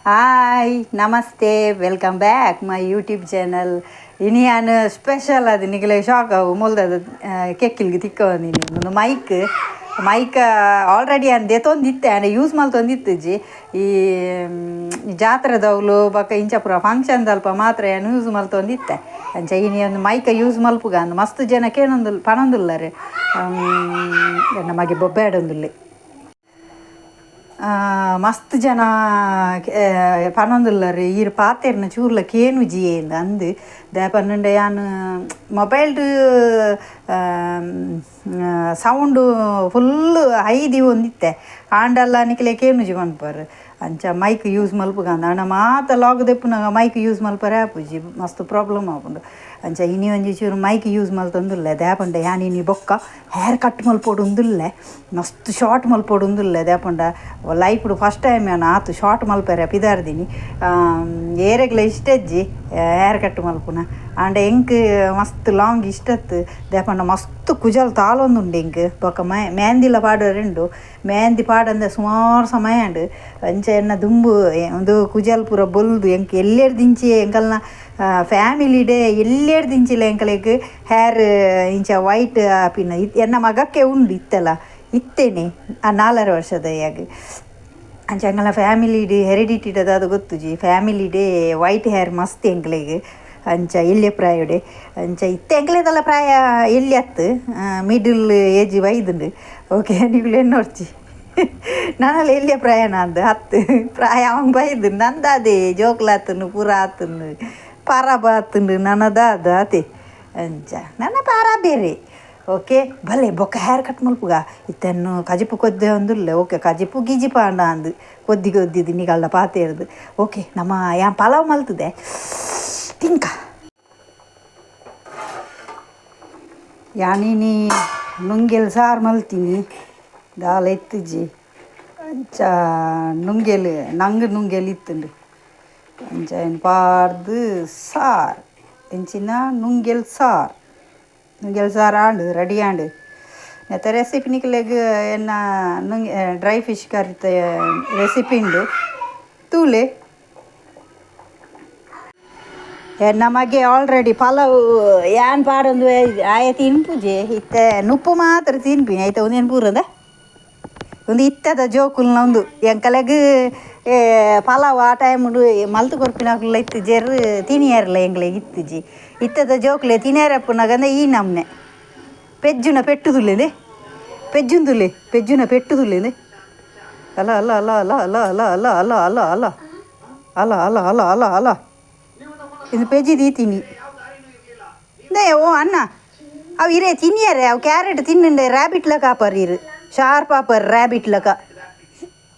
Hi ನಮಸ್ತೆ, welcome back my YouTube channel. ಇನಿಯಾನ್ special ಅದು ನಿಗಲೆ ಶಾಕ್ ಅವು ಮೊಲ್ದದ ಕೆಕ್ಕಿಲ್ಗೆ ತಿಕ್ಕವನಿ ಒಂದು ಮೈಕ್ ಮೈಕ್ ಆಲ್ರೆಡಿ ಅಂದೆ ದೆತೊಂದಿತ್ತೆ ಆಂಡ ಯೂಸ್ ಮಲ್ತೊಂದಿತ್ತುಜಿ. ಈ ಜಾತ್ರೆದವ್ಲು ಬೊಕ ಇಂಚಪುರ ಫಂಕ್ಷನ್ ದಲ್ಪ ಮಾತ್ರ ಯಾನ್ ಯೂಸ್ ಮಲ್ತೊಂದಿತ್ತೆ. ಅಂಚ ಇನಿ ಒಂದು ಮೈಕ್ ಯೂಸ್ ಮಲ್ಪುಗ ಅಂದ್ ಮಸ್ತ್ ಜನ ಕೇನೊಂದು ಪನೊಂದುಲ್ಲರ್. ಎನ್ನ ಮಗೆ ಬೊಬ್ಬೆಡೊಂದುಲ್ಲೆ. ಮಸ್ತ್ ಜನ ಪನೊಂದುಲ್ಲರ್ ಈರ್ ಪಾತೆರ್ನ ಚೂರ್ಲ ಕೇನುಜಿ ಅಂದ್ ದಾಯೆ ಪಂಡ ಯಾನ್ ಮೊಬೈಲ್ಡ್ ಸೌಂಡು ಫುಲ್ ಹೈ ದೀವೊಂದಿತ್ತೆ ಆಂಡಲ ನಿಕ್ಲೆ ಕೇನುಜಿ ಪನ್ಪರ್. ಅಂಚ ಮೈಕ್ ಯೂಸ್ ಮಲ್ಪುಗ ಅಂದ್ ಆಂಡ ಮಾತ ಲಾಗ್ ದೆಪ್ಪುನಗ ಮೈಕ್ ಯೂಸ್ ಮಲ್ಪರೆ ಆಪುಜಿ, ಮಸ್ತ್ ಪ್ರಾಬ್ಲಮ್ ಆಪುಂಡು. ಅಂಚ ಇನಿ ಒಂಜಿ ಚೂರು ಮೈಕ್ ಯೂಸ್ ಮಲ್ತೊಂದುಲ್ಲೆ. ದಾಯೆ ಪಂಡ ಯಾನ್ ಇನಿ ಬೊಕ್ಕ ಹೇರ್ ಕಟ್ ಮಲ್ಪೊಡುಂದುಲ್ಲೆ, ಮಸ್ತ್ ಶಾರ್ಟ್ ಮಲ್ಪೊಡುಂದುಲ್ಲೆ. ದಾಯೆ ಪಂಡ ಲೈಫ್ಡ್ ಫಸ್ಟ್ ಟೈಮ್ ಯಾನ್ ಆತ್ ಶಾರ್ಟ್ ಮಲ್ಪೆರೆ ಪಿದಾರ್ದಿನಿ. ಏರೆಗ್ಲ ಇಷ್ಟ ಇಜ್ಜಿ ಹೇರ್ ಕಟ್ ಮಲ್ಪುನ, ಆಂಡ ಎಂಕ್ ಮಸ್ತ್ ಲಾಂಗ್ ಇಷ್ಟತ್ತು. ದಾಯೆ ಪಂಡ ಮಸ್ತ್ ಕುಜಲ್ ತಾಳೊಂದುಂಡು ಎಂಕ್. ಬೊಕ್ಕ ಮೆಹಂದಿಲ ಪಾಡರೆ ಉಂಡು, ಮೆಹಂದಿ ಪಾಡಂದೆ ಸುಮಾರು ಸಮಯ ಆಂಡ್. ಅಂಚ ಎನ್ನ ದುಂಬು ಉಂದು ಕುಜಲ್ ಪೂರ ಬೊಲ್ದು ಎಂಕ್ ಎಲ್ಲೆರ್ದಿಂಚಿ ಎಂಕಲ್ನ ಫ್ಯಾಮಿಲಿಡೇ ಎಲ್ಲೆರ್ದಿಂಚಿಲ ಎಂಕಲೆಗ್ ಹೇರ್ ಇಂಚ ವೈಟ್ ಆಪಿನ ಎನ್ನ ಮಗಕ್ಕೆ ಉಂಡು ಇತ್ತೆಲ ಇತ್ತೇನೆ ಆ 4.5 ವರ್ಷದ ಯಾಗ್. ಅಂಚ ಎಂಕಲ್ನ ಫ್ಯಾಮಿಲಿಡ್ ಹೆರಿಡಿಟಿಡ್ ದಾದ ಗೊತ್ತುಜಿ, ಫ್ಯಾಮಿಲಿಡೇ ವೈಟ್ ಹೇರ್ ಮಸ್ತ್ ಎಂಕ್ಲೆಗ್. ಅಂಚ ಎಲ್ಯ ಪ್ರಾಯಡೆ ಅಂಚ ಇತ್ತೆ ಎಂಕ್ಲೆದೆಲ್ಲ ಪ್ರಾಯ ಎಲ್ಯತ್ತು ಮಿಡಲ್ ಏಜ್ ಬೈದುಂಡು. ಓಕೆ ನಿಕುಲು ಎನ್ನೊರ್ಚಿ ನನಲ ಎಲ್ಯ ಪ್ರಾಯನ ಅಂದ್ ಹತ್ತು ಪ್ರಾಯ ಅವಂಗ್ ಬೈದು ನಂದಾದೆ ಜೋಕ್ಲಾತುಂಡು ಪೂರ ಆತುಂಡು ಪರಬ ಆತುಂಡು ನನದಾದ ಅತೆ ಅಂಚ ನನ್ನ ಪಾರ ಬೇರೆ. ಓಕೆ ಭಲೆ ಬೊಕ್ಕ ಹೇರ್ ಕಟ್ ಮಲ್ಪುಗ ಇತ್ತೆನ್ನು ಕಜಿಪು ಕೊದ್ದೆ ಒಂದುಲ್ಲೆ. ಓಕೆ ಕಜಿಪು ಗಿಜಿಪ ಅಂಡ ಅಂದ್ ಕೊದ್ದಿ ಕೊದ್ದಿದ್ದು ನಿಗಲ್ದ ಪಾತೆರ್ದು. ಓಕೆ ನಮ್ಮ ಯಾನ್ ಪಲಾವ್ ಮಲ್ತದೆ ತಿಂಕ. ಯಾನಿನಿ ನುಂಗೆಲ್ ಸಾರು ಮಲ್ತೀನಿ ದಾಲ ಇತ್ತುಜಿ. ಅಂಚ ನುಂಗೆಲ್ ನಂಗ್ ನುಂಗೆಲ್ ಇತ್ತುಂಡು. ಅಂಚ ಏನ್ ಪಾಡ್ದು ಸಾರ್ ಎಂಚಿನ ನುಂಗೆಲ್ ಸಾರ್ ನುಂಗೆಲ್ ಸಾರು ಆಂಡು ರೆಡಿ ಆಂಡು. ನೆತ್ತ ರೆಸಿಪಿ ನಿಕ್ಲೆಗ್ ಎನ್ನ ನುಂಗೆ ಡ್ರೈ ಫಿಶ್ ಕರಿತ ರೆಸಿಪಿ ಉಂಡು ತೂಲೆ. ನಮಗೆ ಆಲ್ರೆಡಿ ಪಲಾವ್ ಯಾನ್ ಪಾಡೊಂದು ಆಯೆ ತಿನ್ಪುಜೆ ಇತ್ತೆ ನುಪ್ಪು ಮಾತ್ರ ತಿನ್ಪಿ ಐತೆ ಒಂದೇನು ಪೂರದ ಒಂದು ಇತ್ತದ ಜೋಕುಲ್ನ ಒಂದು ಎಂಕಲೆಗ್ ಪಲಾವ್ ಆ ಟೈಮ್ ಮಲ್ತು ಕೊರ್ಪಿನಕುಲ್ಲ ಇತ್ತು ಜೆರ್ ತಿನಿಯರ್ಲ ಎಂಕ್ಲೆಗ್ ಇತ್ತುಜಿ. ಇತ್ತದ ಜೋಕುಲೆ ತಿನಿಯರಪ್ಪುನಗಂದ ಈ ನಮ್ನೆ ಪೆಜ್ಜುನ ಪೆಟ್ಟುದುಲ್ಲೇನೆ ಪೆಜ್ಜುಂದುಲ್ಲೆ ಪೆಜ್ಜುನ ಪೆಟ್ಟುದುಲ್ಲೇನೆ ಅಲ್ಲ ಅಲ್ಲ ಅಲ್ಲ ಅಲ್ಲ ಅಲ್ಲ ಅಲ್ಲ ಅಲ್ಲ ಅಲ್ಲ ಅಲ್ಲ ಅಲ್ಲ ಅಲ್ಲ ಅಲ್ಲ ಅಲ್ಲ ಅಲ್ಲ ಅಲ್ಲ ಇದು ಪೆಜ್ಜಿ ದೀತೀನಿ they ಓ ಅಣ್ಣ ಅವು ಇರೇ ತಿನ್ನಿಯರೆ ಅವು ಕ್ಯಾರೆಟ್ ತಿನ್ನುಂಡೆ ರ್ಯಾಬಿಟ್ ಲಕ ಆಪರ್ ಇರು ಶಾರ್ಪ್ ಆಪರ್ ರ್ಯಾಬಿಟ್ ಲಕ.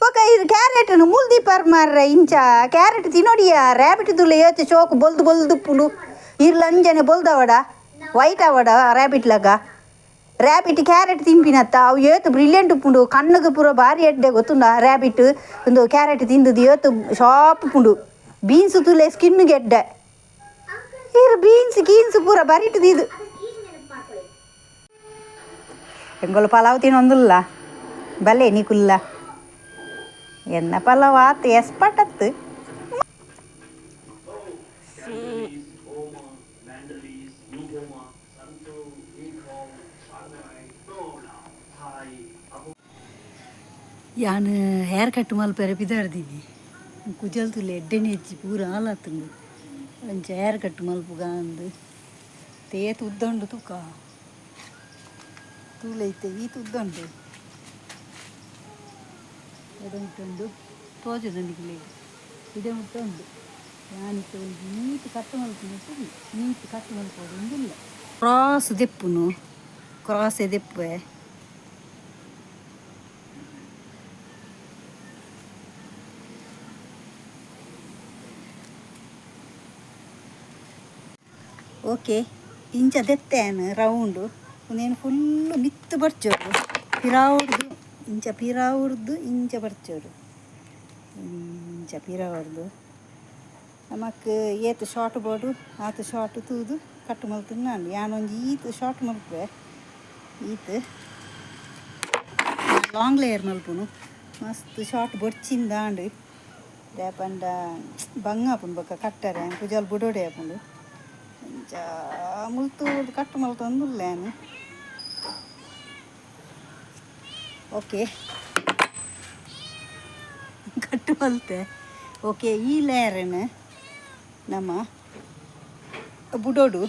ಬೊಕ ಇದು ಕ್ಯಾರೆಟ್ ಮೂಲ್ದೀಪರ್ ಮಾರ್ರೆ ಇಂಚ ಕ್ಯಾರೆಟ್ ತಿನ್ನೋಡಿಯ ರ್ಯಾಬಿಟ್ ತುಲೆ ಏತ್ ಶೋಕು ಬೊಲ್ದು ಬೊಲ್ದುಪ್ಪುಂಡು ಇರ್ಲ ಅಂಜನೆ ಬೊಲ್ದವಡ ವೈಟ್ ಅವಡ ರ್ಯಾಬಿಟ್ ಲಕ. ರ್ಯಾಬಿಟ್ ಕ್ಯಾರೆಟ್ ತಿನ್ಪಿನತ್ತ ಅವು ಏತ್ ಬ್ರಿಲಿಯಂಟ್ ಉಪ್ಪುಂಡು ಕಣ್ಣುಗ್ ಪೂರ ಬಾರಿ ಎಡ್ಡೆ ಗೊತ್ತುಂಡ. ರ್ಯಾಬಿಟ್ ಒಂದು ಕ್ಯಾರೆಟ್ ತಿಂದದ್ದು ಏತ್ ಶಾರ್ಪ್ ಉಪ್ಪುಂಡು. ಬೀನ್ಸ್ ತುಲೆ ಸ್ಕಿನ್ ಗೆಡ್ಡೆ ಇರು ಬೀನ್ಸ್ ಗೀನ್ಸ್ ಪೂರ ಬರಿಟು ಇದು. ಎಂಗೊಲು ಪಲಾವ್ ತಿನ್ನೊಂದುಲ್ಲ ಬಲೆ ನಿಕುಲ್ಲ ಎನ್ನ ಪಲಾವ್ ಆತು ಎಸ್ಪಟತ್ತು. ಯಾನ್ ಹೇರ್ ಕಟ್ ಮಲ್ಪೆರೆ ಪಿದಾಡ್ದೀನಿ ಕುಜಲ್ ತುಲೆ ಎಡ್ಡೆನೆ ಹೆಚ್ಚಿ ಪೂರ ಆಲಾತುಂಡು. ಅಂಚ ಹೇರ್ ಕಟ್ ಮಲ್ಪುಗ ಅಂದ್ ತೇತ್ ಉದ್ದ ಉಂಡು ತುಕ ತೂಲೆ ಇತ್ತೆ ಈತ್ ಉದ್ದ ಉಂಡು ಎಡೆ ಮುಟ್ಟ ಉಂಡು ತೋಜುಂಡು ನಿಕ್ಲೆಗ್ ಇಡೆ ಮುಟ್ಟ ಉಂಡು. ಯಾನ್ ಇತ್ತೆ ಒಂಜಿ ನೀಟ್ ಕಟ್ ಮಲ್ಪುನ ನೀಟ್ ಕಟ್ ಮಲ್ಪೊಡು ಉಂದುಲ್ಲ. ಕ್ರಾಸ್ ದೆಪ್ಪುನು ಕ್ರಾಸ್ ದೆಪ್ಪುವೆ. ಓಕೆ ಇಂಚ ದೆತ್ತೇನು ರೌಂಡು ಉಂದೇನು ಫುಲ್ಲು ಮಿತ್ತು ಬರ್ಚೋಡು ಪಿರಾವುಡ್ದು ಇಂಚ ಪಿರಾವುಡ್ದು ಇಂಚ ಬರ್ಚೋಡು ಇಂಚ ಪಿರಾವುಡ್ದು ನಮಕ್ ಏತ್ ಶಾರ್ಟ್ ಬೋಡು ಆತ್ ಶಾರ್ಟ್ ತೂದು ಕಟ್ ಮಲ್ತುಂಡು. ಯಾನ್ ಒಂಜಿ ಈತ್ ಶಾರ್ಟ್ ಮಲ್ಪುವೆ ಈತ್ ಲಾಂಗ್ ಲೇಯರ್ ಮಲ್ಪುನು ಮಸ್ತ್ ಶಾರ್ಟ್ ಬೊಡ್ಚಿಂದಾಂಡ್. ದಾಯೆ ಪಂಡ ಬಂಗ ಆಪುಂಡು ಬೊಕ್ಕ ಕಟ್ಟರೆ ಕುಜಲ್ ಬುಡೋಡೆ ಆಪುಂಡು ಇಂಚ ಮುಲ್ತು ಕಟ್ಟು ಮಲ್ತೊಂದುಲ್ಲೆ ಯಾನ್. ಓಕೆ ಕಟ್ಟು ಮಲ್ತೆ. ಓಕೆ ಈ ಲೇಯರ್ನ ನಮ್ಮ ಬುಡೋಡು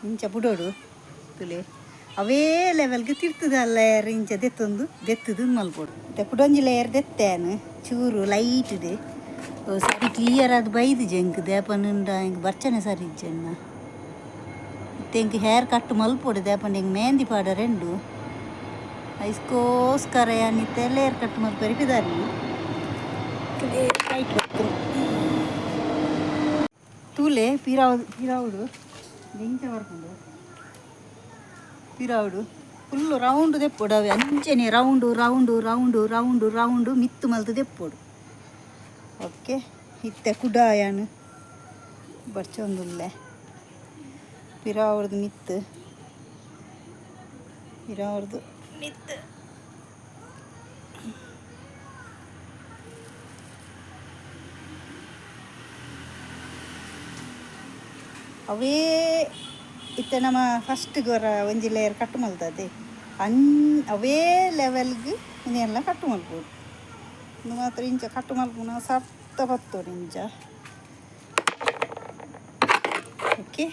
ಇಂಚ ಬುಡೋಡು ತುಲೆ ಅವೇ ಲೆವೆಲ್ಗೆ ತಿರ್ತದ ಲೇಯರ್ ಇಂಚ ದೆತ್ತೊಂದು ದೆತ್ತದು ಮಲ್ಪೊಡು. ಇತ್ತೆ ಕುಡೊಂಜಿ ಲೇಯರ್ ದೆತ್ತೇನು ಚೂರು ಲೈಟ್ ಇದೆ ಸರಿ ಕ್ಲಿಯರ್ ಅದು ಬೈದು ಜಂಕ್ ದೇಪನುಂಡ ಇಂಕ್ ಬರ್ಚನೆ ಸರಿ ಇಜ್ಜಣ್ಣ. ಇತ್ತೆ ಇಂಕ್ ಹೇರ್ ಕಟ್ ಮಲ್ಪೊಡು ದೇಪಂಡ ಇಂಕ್ ಮೆಹಂದಿ ಪಾಡರೆಂಡು ಐಸ್ಕೋಸ್ಕರ ಯಾನ್ ಇತ್ತೆ ಲೇಯರ್ ಕಟ್ ಮಲ್ಪೆರೆ ಪಿದಾರಿ ಲೈಟ್ ತೂಲೆ ಪಿರಾವು ಪಿರಾವುಡು ಎಂಚ ಬರ್ಪುಂಡು ಪಿರಾವುಡು ಫುಲ್ಲು ರೌಂಡ್ ದೆಪ್ಪೊಡು ಅವೆ ಅಂಚನೆ round round round round round ಮಿತ್ತು ಮಲ್ತು ದೆಪ್ಪೊಡು. ಓಕೆ ಇತ್ತೆ ಕುಡ ಯಾನ್ ಬರ್ಚೊಂದುಲ್ಲೆ ಪಿರಾವುಡ್ದು ಮಿತ್ತು ಪಿರಾವುಡ್ದು ಮಿತ್ತು. ಅವೇ ಇತ್ತೆ ನಮ್ಮ ಫಸ್ಟ್ ಗೊರ ಒಂಜಿ ಲೇಯರ್ ಕಟ್ ಮಲ್ತದೆ ಅನ್ ಅವೇ ಲೆವೆಲ್ಗ್ ಉಂದೆಲ್ಲ ಕಟ್ ಮಲ್ಪೊಡು. ಉಂದು ಮಾತ್ರ ಇಂಚ ಕಟ್ ಮಲ್ಪುನ ಸರ್ತ ಪತ್ತೊಡು ಇಂಚ. ಓಕೆ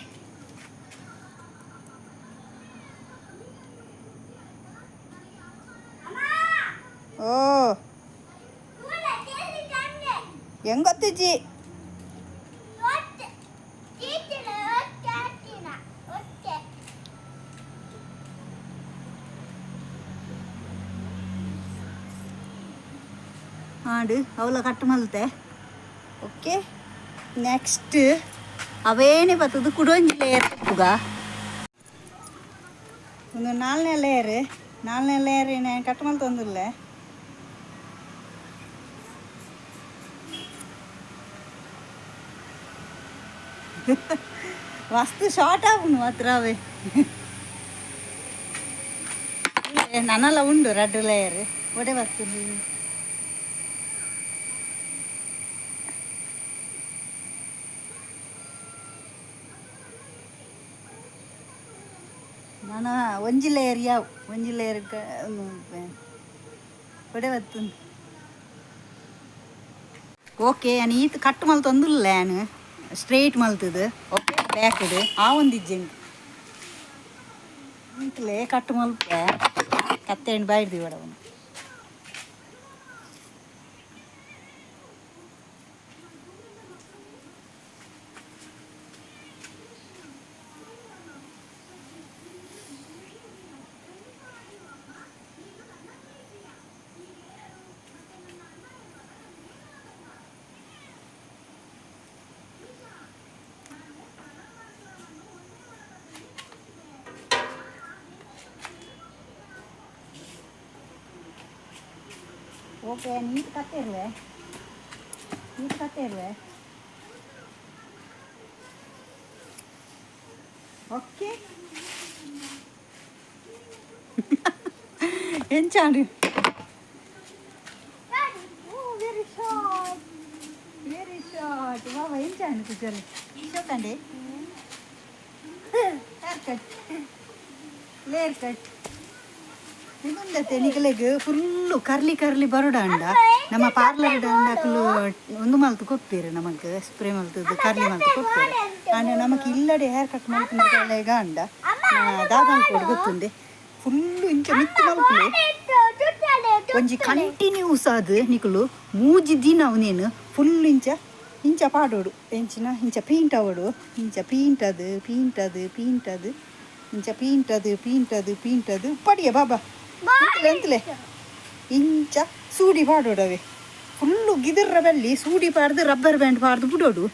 ಓ ಹೆಂಗೊತ್ತಿಜ್ಜಿ ಆಂಡ್ ಅವಲ ಕಟ್ ಮಲ್ತೆ. ಓಕೆ ನೆಕ್ಸ್ಟ್ ಅವೇನೆ ಬತ್ತದು ಕುಡೊಂಜಿ ಲೇಯರ್ ತಪ್ಪುಗ ಒಂದು ನಾಲ್ನೇ ಲೇಯರ್ ನಾಲ್ನೇ ಲೇಯರ್ ನಾನು ಕಟ್ ಮಲ್ತೊಂದುಲ್ಲೆ. ಮಸ್ತ್ ಶಾರ್ಟ್ ಆಪುಂಡು ಮಾತ್ರ ಅವೇ ನನಲ ಉಂಡು ರಡ್ಡ್ ಲೇಯರ್ ಒಡೆ ಬರ್ತದೆ. ನನ ಒಂಜಿ ಲೇಯರ್ ಯಾವ್ ಒಂಜಿ ಲೇಯರ್ ಒಡೆ ಬರ್ತುಂಡು. ಓಕೆ ಯಾನ್ ಈತ್ ಕಟ್ ಮಲ್ತೊಂದುಲ್ಲೆ ಯಾನ್ ಸ್ಟ್ರೈಟ್ ಮಲ್ತದು. ಓಕೆ ಬ್ಯಾಕ್ಡ್ ಆ ಒಂದಿಜ್ಜಿ ಇಂತಲೇ ಕಟ್ ಮಲ್ಪೆ ಕತ್ತೆಂಡ್ ಬಾಯ್ದು ಅವನು. ಓಕೆ ನೀಟ್ ಕತ್ತಿರ್ವೆ ನೀಟ್ ಕತ್ತಿರ್ವೆ. ಓಕೆ ಎಂಚಾಂಡು ವೆರಿ ಶಾರ್ಟ್ ವೆರಿ ಶಾರ್ಟ್ ಬಾಬಾ ಎಂಚಾಂಡು ಕುಜಲ್ ಶೋಕಂಡೆ ಹೇರ್ ಕಟ್ ಲೇಯರ್ ಕಟ್ ಇಂದುಂದತೆ ನಿಕಲೆಗ್ ಫುಲ್ಲು ಕರ್ಲಿ ಕರ್ಲಿ ಬರೋಡಾಂಡ ನಮ್ಮ ಪಾರ್ಲರ್ ಅಕುಲು ಒಂದು ಮಲ್ತು ಕೊಪ್ಪೇರು ನಮಕ್ ಸ್ಪ್ರೇ ಮಲ್ತದ್ದು ಕರ್ಲಿ ಮಲ್ತು ಕೊಪ್ಪೇರು ಆಂಡ ನಮಕ್ ಇಲ್ಲಡೆ ಹೇರ್ ಕಟ್ ಮಲ್ಪುನ ಅಂಡ ದಾದಾನ್ ಕೊಡು ಗೊತ್ತುಂಡೆ ಫುಲ್ಲು ಇಂಚ ಮಿತ್ತು ಮಲ್ಪುಲೆ ಒಂಜಿ ಕಂಟಿನ್ಯೂಸ್ ಆದ್ ನಿಕುಲು ಮೂಜಿ ದಿನ ಅವನೇನು ಫುಲ್ ಇಂಚ ಇಂಚ ಪಾಡೋಡು ಎಂಚಿನ ಇಂಚ ಪೇಂಟ್ ಆವಡು ಇಂಚ ಪೇಂಟ್ ಅದು ಪೇಂಟ್ ಅದು ಪೇಂಟ್ ಅದು ಇಂಚ ಪೇಂಟ್ ಅದು ಪೇಂಟ್ ಅದು ಪೇಂಟ್ ಅದು ಪಡಿಯ ಬಾಬಾ ಎಂತಲೆ ಇಂಚ ಸೂಡಿ ಪಾಡೋಡವೆ ಫುಲ್ಲು ಗಿದಿರ್ರ ಬಲ್ಲಿ ಸೂಡಿ ಪಾಡ್ದು ರಬ್ಬರ್ ಬ್ಯಾಂಡ್ ಪಾಡ್ದು ಬಿಡೋಡು.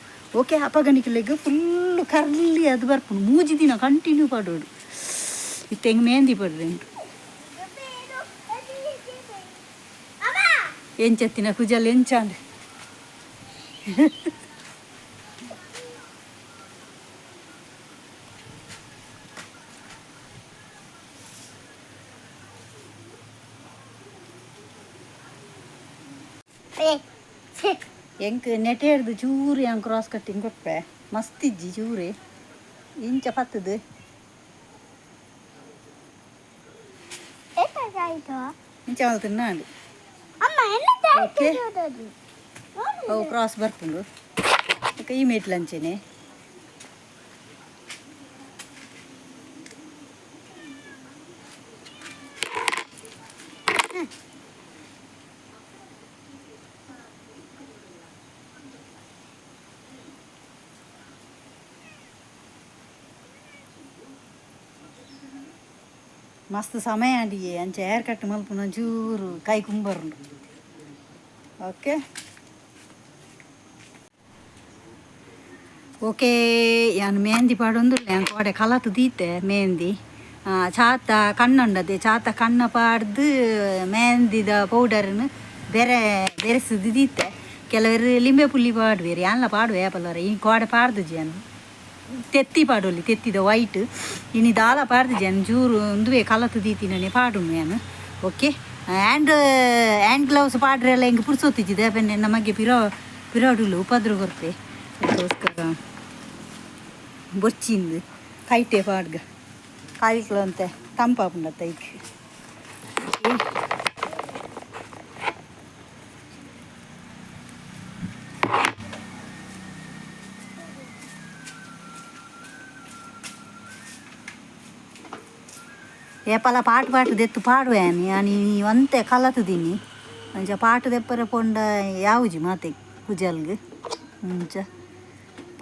ಓಕೆ ಅಪಗಣಿಕಲೆಗ್ ಫುಲ್ಲು ಕರ್ಲಿ ಅದು ಬರ್ಪುಂಡು ಮೂಜಿ ದಿನ ಕಂಟಿನ್ಯೂ ಪಾಡೋಡು. ಇತ್ತೆ ಹೆಂಗೆ ಮೆಹಂದಿ ಪಡ್ರೆ ಎಂಚತ್ತಿನ ಕುಜಲ್ ಎಂಚಾಂಡ್. ಎಂಕ್ ನೆಟೇರ್ದು ಚೂರು ಯಾನ್ ಕ್ರಾಸ್ ಕಟ್ಟಿಂಗ್ ಕೊಪ್ಪೆ ಮಸ್ತ್ ಇಜ್ಜಿ ಚೂರೆ ಇಂಚ ಪತ್ತದು ಇಂಚ ಮಲ್ತಿನ ಓಕೆ ಅವು ಕ್ರಾಸ್ ಬರ್ಪುಂಡು ಈ ಮೇಟ್ಲಂಚೆನೆ ಮಸ್ತ್ ಸಮಯ ಅಂಡಿಗೆ ಅಂಚೆ ಹೇರ್ ಕಟ್ ಮಲ್ಪುನ ಚೂರು ಕೈ ಕುಂಬರುಂಡು. ಓಕೆ ಓಕೆ ಯಾನ್ ಮೆಹಂದಿ ಪಾಡೊಂದುಲ್ಲೆ ಯಾನ್ ಕೋಡೆ ಕಲತ್ ದೀತೆ ಮೆಹಂದಿ ಚಾತ ಕಣ್ಣುಂಡದೆ ಚಾತ ಕಣ್ಣ ಪಾಡ್ದು ಮೆಹಂದಿದ ಪೌಡರ್ನು ಬೇರೆ ಬೆರೆಸುದು ದೀತೆ. ಕೆಲವರು ಲಿಂಬೆ ಪುಲ್ಲಿ ಪಾಡುವೆರ್ ಯಾನ್ಲ ಪಾಡುವೆ ಏಪಲರ ಈ ಕೋಡೆ ಪಾಡ್ದುಜಿ ಯಾನ್ ತೆತ್ತಿ ಪಾಡೊಲಿ ತೆತ್ತಿದ ವೈಟ್ ಇನಿ ದಾಲ ಪಾಡ್ದಿಜಿ ಯಾನ್ ಚೂರು ಉಂದುವೆ ಕಲತ್ ದೀತಿನನೆ ಪಾಡುನು ಯಾನ್. ಓಕೆ ಹ್ಯಾಂಡ್ ಹ್ಯಾಂಡ್ ಗ್ಲೌಸ್ ಪಾಡ್ರೆಲ್ಲ ಎಂಕ್ ಪುರ್ಸೊತ್ತಿಜ್ಜಿ ದಾಯೆ ನಮಗೆ ಪಿರೋ ಪಿರೋಡುಲು ಉಪದ್ರ ಕೊರ್ಪೆ ಅದಕ್ಕೋಸ್ಕರ ಬೊರ್ಚಿಂದು ಕೈಟೆ ಪಾಡ್ಗ ಕಾಯಿಕ್ಲು ಅಂತೆ ತಂಪಾಪುಂಡತ್ತ ಐಕ್. ಏಪಲ ಪಾಟ್ ಪಾಟ್ ದೆತ್ತು ಪಾಡುವೆ ಯಾನ್ ಒಂತೆ ಕಲತುದೀನಿ ಅಂಚ ಪಾಟ್ ದೆಪ್ಪರೆ ಪೋಂಡ ಯಾವುಜಿ ಮಾತೆ ಕುಜಲ್ಗ್ ಅಂಚ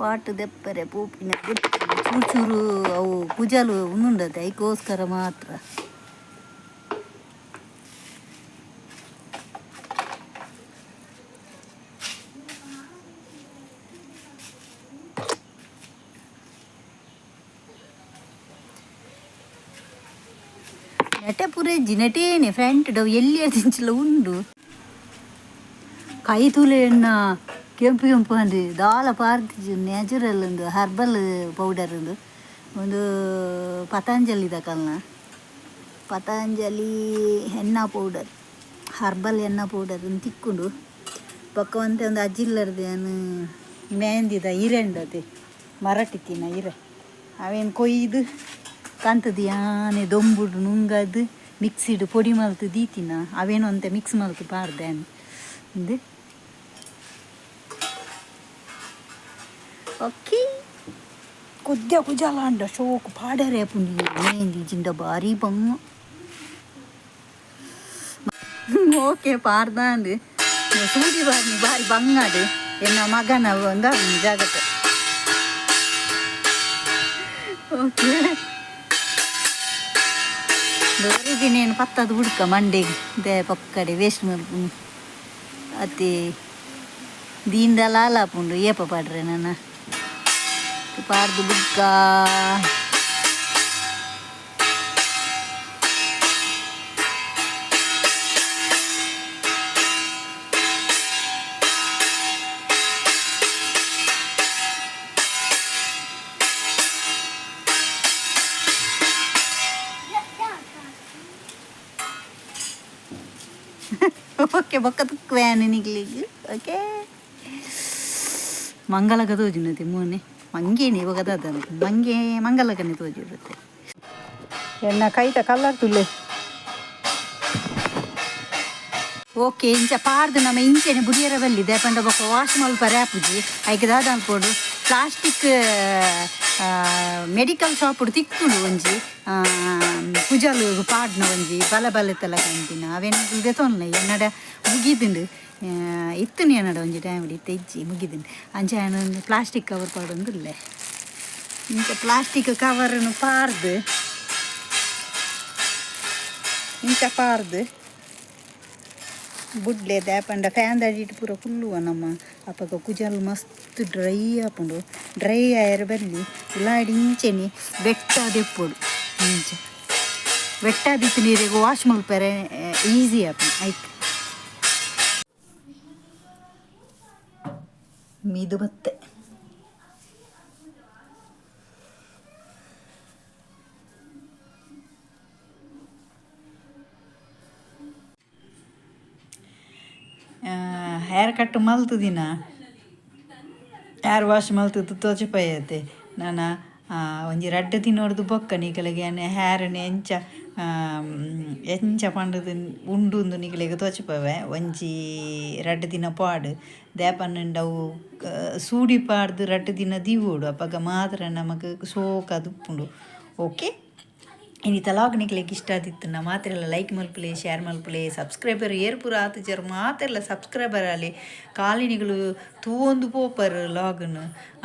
ಪಾಟ್ ದೆಪ್ಪರೆ ಪೋಪಿನ ಚೂರು ಚೂರು ಅವು ಕುಜಲು ಉಂದುಂಡತೆ ಐಕೋಸ್ಕರ ಮಾತ್ರ. ನೆಟೆ ಪೂರ ಇಜ್ಜಿ ನೆಟೇನೆ ಫ್ರಂಟ್ ಡವ್ ಎಲ್ಲಿ ದಿಂಚಿಲ ಉಂಡು ಕೈ ತೂಲೆ ಎಣ್ಣ ಕೆಂಪು ಕೆಂಪು ಅಂದು ದಾಲ ಪಾರ್ದಿಜಿ ನ್ಯಾಚುರಲ್ ಉಂದು ಹರ್ಬಲ್ ಪೌಡರ್ ಉಂದು ಒಂದು ಪತಂಜಲಿದ ಕಲ್ನ ಪತಂಜಲಿ ಹೆನ್ನ ಪೌಡರ್ ಹರ್ಬಲ್ ಎನ್ನ ಪೌಡರ್ ಉಂದು ತಿಕ್ಕುಂಡು. ಬೊಕ್ಕ ಒಂತೆ ಒಂದು ಅಜ್ಜಿಲ್ಲರ್ದು ಯಾನ್ ಮೆಹಂದಿದ ಇರೆ ಉಂಡತೆ ಮರಟಿತ್ತಿನ ಇರೆ ಅವೇನು ಕೊಯ್ದು ಕಂತುದು ಯಾನೆ ದೊಂಬುಡು ನುಂಗದು ಮಿಕ್ಸಿಡ್ ಪೊಡಿ ಮಲ್ತು ದೀತಿನ ಅವೇನು ಒಂತೆ ಮಿಕ್ಸ್ ಮಲ್ತು ಪಾಡ್ದೆ ಉಂದು. ಓಕೆ ಕೊದ್ಯ ಕುಜಾಲ ಅಂಡ ಶೋಕು ಪಾಡರೆ ಆಪುಂಡು ಮೆಹಂದಿ ಜಿಂಡ ಬಾರಿ ಬಂಗ. ಓಕೆ ಪಾಡ್ದಾಂಡ್ ಸೂಜಿ ಬಾರಿ ಬಾರಿ ಬಂಗಾಡು ಎನ್ನ ಮಗನ ಒಂದ ಜಾಗತೆ. ಓಕೆ ದೊರಿದಿನೇನು ಪತ್ತದು ಬುಡ್ಕ ಮಂಡೆಗ್ they ಪೊಕ್ಕಡೆ ವೇಸ್ಟ್ ಮಲ್ಪುನು ಅತ್ತೆ ದೀಂಡಲ ಆಲಾಪುಂಡು ಏಪ ಪಾಡ್ರೆ ನನ ಪಾಡ್ದು ಬುಡ್ಕ. ಓಕೆ ಬೊಕ್ಕ ತುಕ್ಕುವೆ ನಿಗ್ಲಿಗ್. ಓಕೆ ಮಂಗಲಗ ತೋಜುನತೆ ಮೋನೆ ಮಂಗೇನೆ ಇವಾಗ ದಾದ ಮಂಗೆ ಮಂಗಲಗನೆ ತೋಜಿರುತ್ತೆ. ಎನ್ನ ಕೈತ ಕಲ್ಲರ್ ತುಲೆ. ಓಕೆ ಇಂಚ ಪಾಡ್ದು ನಮ್ಮ ಇಂಚೆನೆ ಬುಡಿಯರ ಬಲ್ಲಿದೆ ಪಂಡ ಬೊಕ್ಕ ವಾಶ್ ಮಲ್ಪರೆ ಆಪುಜಿ ಐಕ್ ದಾದ ಅನ್ಪೋಡು ಪ್ಲಾಸ್ಟಿಕ್ ಮೆಡಿಕಲ್ ಶಾಪ್ ತಿಕ್ಕುಂಡು ಒಂಜಿ ಕುಜಲು ಪಾಡ್ನ ಒಂಜಿ ಬಲ ಬಲೆತ್ತಲ ಕಂತಿನ ಅವೇನು ದೆತೊನ್ಲೆ ಎನ್ನಡ ಮುಗಿದುಂಡು ಇತ್ತುನಿ ಎನ್ನಡ ಒಂಜಿ ಟೈಮ್ ಇತ್ತೆ ಇಜ್ಜಿ ಮುಗಿದುಂಡು ಅಂಚ ಒಂದು ಪ್ಲಾಸ್ಟಿಕ್ ಕವರ್ ಪಾಡೊಂದುಲ್ಲೆ ಇಂಚ ಪ್ಲಾಸ್ಟಿಕ್ ಕವರನ್ನು ಪಾರ್ದು ಇಂಚ ಪಾರ್ದು ಬುಡ್ಲೆ ದಾಪಂಡ ಫ್ಯಾನ್ ದಡಿಟ್ ಪೂರ ಕುಲ್ಲುವ ನಮ್ಮ ಅಪಗ ಕುಜಲ್ ಮಸ್ತ್ ಡ್ರೈ ಆಪುಂಡು ಡ್ರೈ ಆಯರ ಬಲ್ಲಿ ಉಲಾಡಿ ಇಂಚೆನೆ ಬೆಟ್ಟ ದೆಪ್ಪೊಡು ಇಂಚ ಬೆಟ್ಟ ದಿತ್ತು ನೀರಿಗೆ ವಾಶ್ ಮಲ್ಪೆರೆ ಈಸಿ ಆಪುಂಡು ಐಕ್ ಮೀದು ಬತ್ತೆ. ಹೇರ್ ಕಟ್ ಕಟ್ ಮಲ್ತುದಿನ ಹೇರ್ ವಾಶ್ ಮಲ್ತುದು ತೋಜಪಾಯತೆ. ನನ ಒಂಜಿ ರಡ್ಡ್ ದಿನೊರ್ದು ಬೊಕ್ಕ ನಿಕಲೆಗ್ ಯಾನ್ ಹೇರ್ನ್ ಎಂಚ ಎಂಚ ಪಂಡುದು ಉಂಡು ನಿಕಲೆಗ್ ತೋಜಪಾವೆ. ಒಂಜಿ ರಡ್ಡ್ ದಿನ ಪಾಡು ದಾಯೆ ಅವು ಸೂಡಿ ಪಾಡ್ದು ರಡ್ಡ್ ದಿನ ದೀವೊಡು, ಅಪಗ ಮಾತ್ರ ನಮಕ್ ಸೋಕಾದ್ ಉಪ್ಪುಂಡು. ಓಕೆ, ಇನಿತ ಲಾಗ್ ನಿಕ್ಲೆಗ್ ಇಷ್ಟ ಆದಿತ್ತುಂಡ ಮಾತೆರ್ಲ ಲೈಕ್ ಮಲ್ಪುಲೆ, ಶೇರ್ ಮಲ್ಪುಲೆ. ಸಬ್ಸ್ಕ್ರೈಬರ್ ಏರ್ ಪೂರ ಆತುಜರ್ ಮಾತೆರ್ಲ ಸಬ್ಸ್ಕ್ರೈಬರ್ ಆಲೆ. ಕಾಲಿನಿಗಳು ತೂವೊಂದು ಪೋಪರ್ ಲಾಗ್ನ್,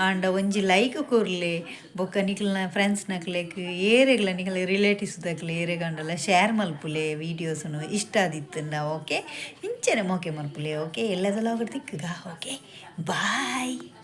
ಆಂಡ ಒಂಜಿ ಲೈಕ್ ಕೊರ್ಲೆ. ಬೊಕ್ಕ ನಿಕಲ್ನ ಫ್ರೆಂಡ್ಸ್ ನಕ್ಲೆಗ್ ಏರೆಗ್ಲ ನಿಕಲೆ ರಿಲೇಟಿವ್ಸ್ ದಕ್ಲೆ ಏರೆಗಾಂಡಲ ಶೇರ್ ಮಲ್ಪುಲೆ ವೀಡಿಯೋಸ್ನು ಇಷ್ಟ ಆದಿತ್ತುಂಡ. ಓಕೆ, ಇಂಚನೆ ಮೋಕೆ ಮಲ್ಪುಲೆ. ಓಕೆ, ಎಲ್ಲದ ಲಾಗ್ ತಿಕ್ಕುಗ. Okay, bye.